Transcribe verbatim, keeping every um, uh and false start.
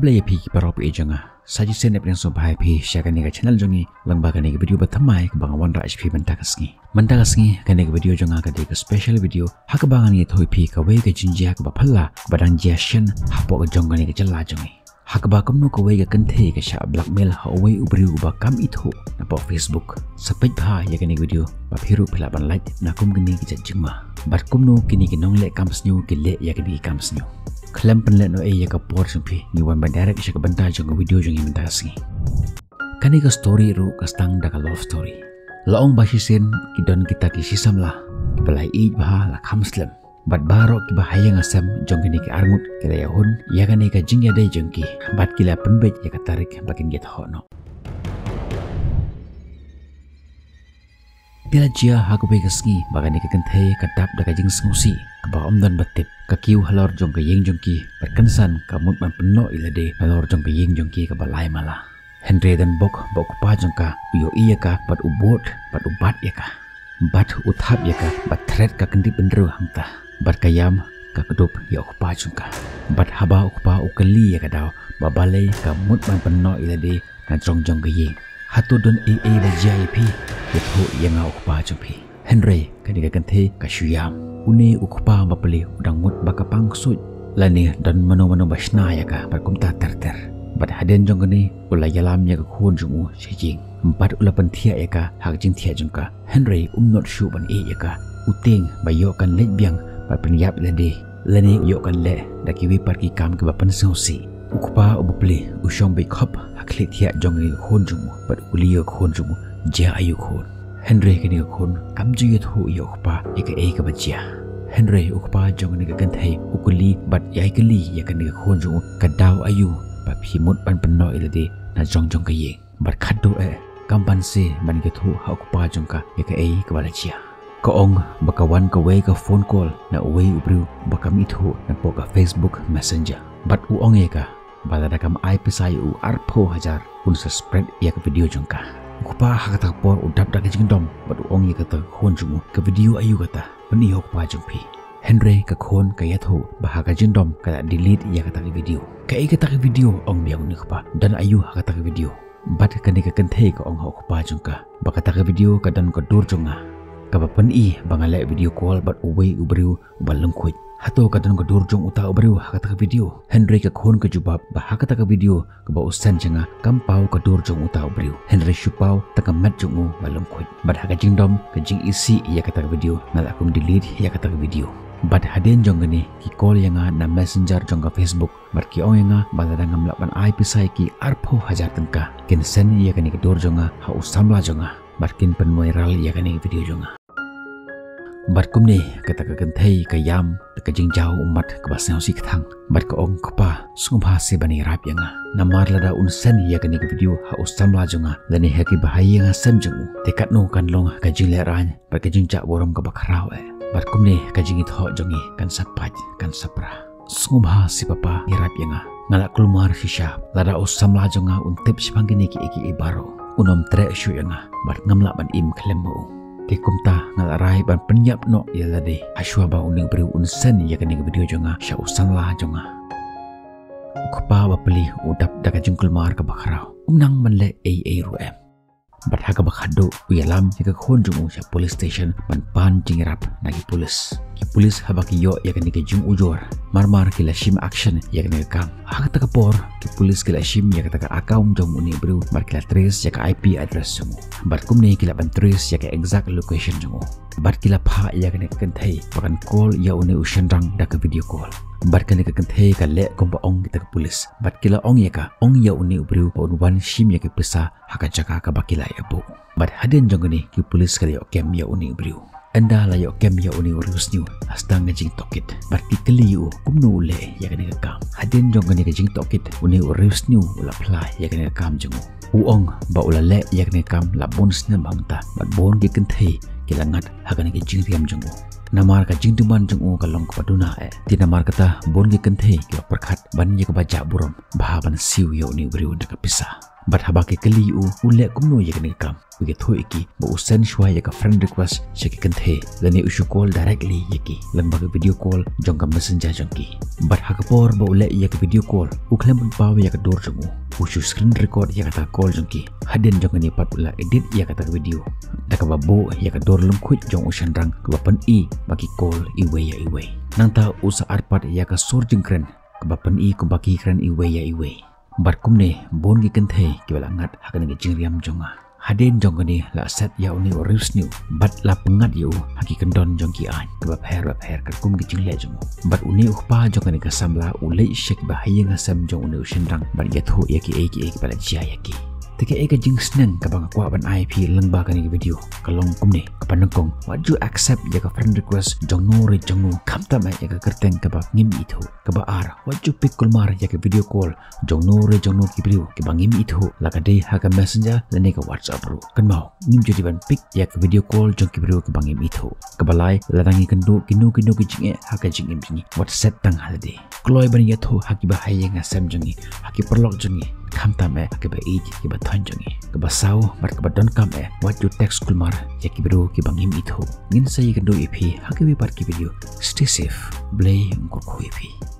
Khublei ïa phi ki paralok phi jong nga. Sa shisien ïa phi sngewbha ïa phi sha kane ka channel jong ngi lyngba kane ka video ba thymmai kaba nga wanrah sha phi mynta ka sngi. Mynta ka sngi kane ka video jong nga ka dei ka special video ha kaba ngan ïathuh ïa phi kawei ka jingjia kaba phylla kaba dang jia shen hapoh ka jong kane ka jylla jong ngi. Ha kaba kumno kawei ka kynthei ka shah blackmail ha uwei u briew uba kam ithuh napoh Facebook. Sa peit bha ïa kane ka video ba phi ruh phi lah ban lait na kum kine ki jait jingma. Bad kumno kine ki nongleh kam sniew ki leh ïa kine ki kam sniew. Khlem pynlehnohei ïa ka por jong phi, ngi wan beit direct sha ka bynta jong ka video jong ngi mynta ka sngi. Kane ka story ruh ka sdang da ka love story. La ong ba shisien ki don kita ki shi samla kiba la ïeit bha la kham slem. Bad baroh kiba ha ïing ha sem jong kine ki arngut ki la ïahun ïa kane ka jingïadei jong ki bad ki la pynbeit ïa ka tarik ba kin ïathoh noh. Te la jia ha kawei ka sngi ba kane ka kynthei ka dap da ka jingsngewsih kaba ym don ba tip. Ka kiew halor jong ka ïing jong ki bad kynsan ka mut ban pynnoh ïalade halor jong ka ïing jong ki kaba lai mala. Hynrei don bok ba u kpa jong ka u ïohi ïa ka bad u bud bad u bat ïa ka. Bad u thap ïa ka bad thret ka kyndit bynriew hangta. Bad ka ïam ka kdup ïa u kpa jong ka. Bad haba u kpa u kylli ïa ka daw ba balei ka mut ban pynnoh ïalade na jrong jong ka ïing. Hato don ei ei ba jia ïa phi? Ïathuh ïa nga u kpa jong phi. Hynrei kane ka kynthei ka shu ïam. Une u kpa bapli u dang mut ba ka pang ksuid lane don mano mano ba shna ïa ka bad kumta ter ter. Bad hadien jong kane u la ïalam ïa ka khun jong u sha ïing. Bad u la pynthiah ïa ka ha ka jingthiah jong ka. Hynrei um nud shuh ban ïeh ïa ka. U tieng ba ïoh kan leit biang bad pynïap ïalade. Lane u ïoh kan leh da kiwei pat ki kam kiba pynsngewsih. U kpa u bapli u shong beit khop ha khlieh thiah jong kane ka khun jong u bad u kylli ïa ka khun jong u, jia aïu khun? Hynrei kane ka khun kam ju ïathuh ïa u kpa ïa kaei kaba jia. Hynrei u kpa jong kane ka kynthei u kylli bad ïai kylli ïa kane ka khun jong u, ka daw aïu ba phi mut ban pynnoh ïalade na jrong jong ka ïing? Bad khadduh eh kam banse ban ïathuh ha u kpa jong ka ïa kaei kaba la jia. Ka ong ba ka wan kawei ka phone call na uwei u briew ba kam ithuh napoh ka Facebook Messenger. Bad u ong ïa ka ba lada kam ai pisa ïa u arphew hajar un sa spread ïa ka video jong ka. U kpa ha kata ka por u dap da ka jingdom bad u ong ïa kata ka khun jong u, ka video aïu kata? Pyni ha u kpa jong phi. Hynrei ka khun ka ïathuh ba ha ka jingdom ka la delete ïa kata ka video. Kaei kata ka video? Ong biang une u kpa. Don aïu ha kata ka video? Bad kane ka kynthei ka ong ha u kpa jong ka ba kata ka video ka don ka dur jong nga kaba pyni ba nga leh video call bad uwei u briew uba lyngkhuid. Hato ka don ka dur jong uta u briew ha kata ka video? Hynrei ka khun ka jubab ba ha kata ka video kaba u send sha nga kam paw ka dur jong uta u briew. Hynrei shu paw tang ka met jong u ba lyngkhuid. Bad ha ka jingdom ka jingisih ïa kata ka video nga la kum delete ïa kata ka video. Bad hadien jong kane ki call ïa nga na Messenger jong ka Facebook. Bad ki ong ïa nga ba lada ngam lah ban ai pisa ïa ki arphew hajar tyngka kin send ïa kane ka dur jong nga ha u samla jong nga bad kin pynviral ïa kane ka video jong nga. Bad kumne kata ka kynthei ka ïam da ka jingjaw ummat kaba sngewsih kthang. Bad ka ong, kpa, sngewbha se ban ïarap ïa nga. Namar lada un send ïa kane ka video ha u samla jong nga lane ha kiba ha ïing ha sem jong u, te katno kan long ka jinglehrain bad ka jingjah burom kaba khraw eh. Bad kumne ka jingithoh jong ngi kan sa pait kan sa pra. Sngewbha se papa ïarap ïa nga. Nga la kulmar shisha. Lada u samla jong nga un tip shaphang kine kiei kiei baroh, un ym treh shuh ïa nga bad ngam lah ban im khlem ma u. Te kumta nga la rai ban pynïap noh ïa lade hashwa ba une u briew un send ïa kane ka video jong nga sha u samla jong nga. U kpa bapli u dap da ka jingkulmar kaba khraw. Um nang ban leh ei ei ruh em. Bad ha kaba khadduh u ïalam ïa ka khun jong u sha police station ban pan jingïarap na ki police. Ki police haba ki ïoh ïa kane ka jingujor, mar mar ki la shim action ïa kane ka kam. Ha kata ka por ki police ki la shim ïa kata ka account jong une u briew bad ki la trace ïa ka I P address jong u. Bad kumne ki lah ban trace ïa ka exact location jong u. Bad ki la phah ïa kane ka kynthei ba kan call ïa une u shynrang da ka video call. Bad kane ka kynthei ka leh kumba ong kita ki police. Bad ki la ong ïa ka, ong ïa une u briew ba un wan shim ïa ki pisa ha ka jaka kaba ki la ïabuh. Bad hadien jong kane ki police ki la ïoh kem ïa une u briew. Ynda la ïoh kem ïa une u riewsniew ha sdang ka jingtohkit bad ki kylli ïa u kumno u leh ïa kane ka kam. Hadien jong kane ka jingtohkit une u riewsniew u la phla ïa kane ka kam jong u. U ong ba u la leh ïa kane ka kam la bun snem hangta bad bun ki kynthei ki la ngat ha kane ka jingriam jong u. Namar ka jingdemand jong u ka long kaba duna eh. Te namar kata bun ki kynthei ki la pyrkhat ban ïa kaba jah burom bha ban siew ïa une u briew da ka pisa. Bad haba ki kylli ïa u, u leh kumno ïa kane ka kam? U ïathuh ïa ki ba u send shuwa ïa ka friend request sha ki kynthei lane u shu call directly ïa ki lyngba ka video call jong ka Messenger jong ki. Bad ha ka por ba u leh ïa ka video call, u khlem pynpaw ïa ka dur jong u, u shu screen record ïa kata ka call jong ki. Hadien jong kane pat u la edit ïa kata ka video da kaba buh ïa ka dur lyngkhuid jong u shynrang kaba pyni ba ki call iwei ïa iwei. Nangta u sa ar pat ïa ka sur jingkren kaba pyni kumba ki kren iwei ïa iwei. Bad kumne bun ki kynthei kiba la ngat ha kane ka jingriam jong nga. Hadien jong kane la set ïa une u riewsniew bad la pynngat ïa u ha ki kyndon jong ki aiñ kiba pher ba pher katkum ki jingleh jong u. Bad une u kpa jong kane ka samla u leit sha kiba ha ïing ha sem jong une u shynrang bad ïathuh ïa kiei kiei kiba la jia ïa ki. Te kaei ka jingsneng kaba nga kwah ban ai ïa phi lyngba kane ka video ka long kumne: kaba nyngkong, wat ju accept ïa ka friend request jong no re jong no khamtam eh ïa ka kyrteng kaba ngim ithuh. Kaba ar, wat ju pick kulmar ïa ka video call jong no re jong no ki briew kiba ngim ithuh, la ka dei ha ka Messenger lane ka WhatsApp ruh. Kynmaw, ngim ju dei ban pick ïa ka video call jong ki briew kiba ngim ithuh. Kaba lai, lada ngi kynduh kino kino ki jingeh ha ka jingim jong ngi, wat set tang ha lade. Kloi ban ïathuh ha kiba ha ïing ha sem jong ngi, ha ki paralok jong ngi, khamtam eh ha kiba ïeit kiba thoiñ jong ngi. Kaba saw bad kaba donkam eh, wat ju text kulmar ïa ki briew kiba ngim ithuh. Ngin sa ïakynduh ïa phi ha kiwei pat ki video. Stay safe. Blei un kyrkhu ïa phi.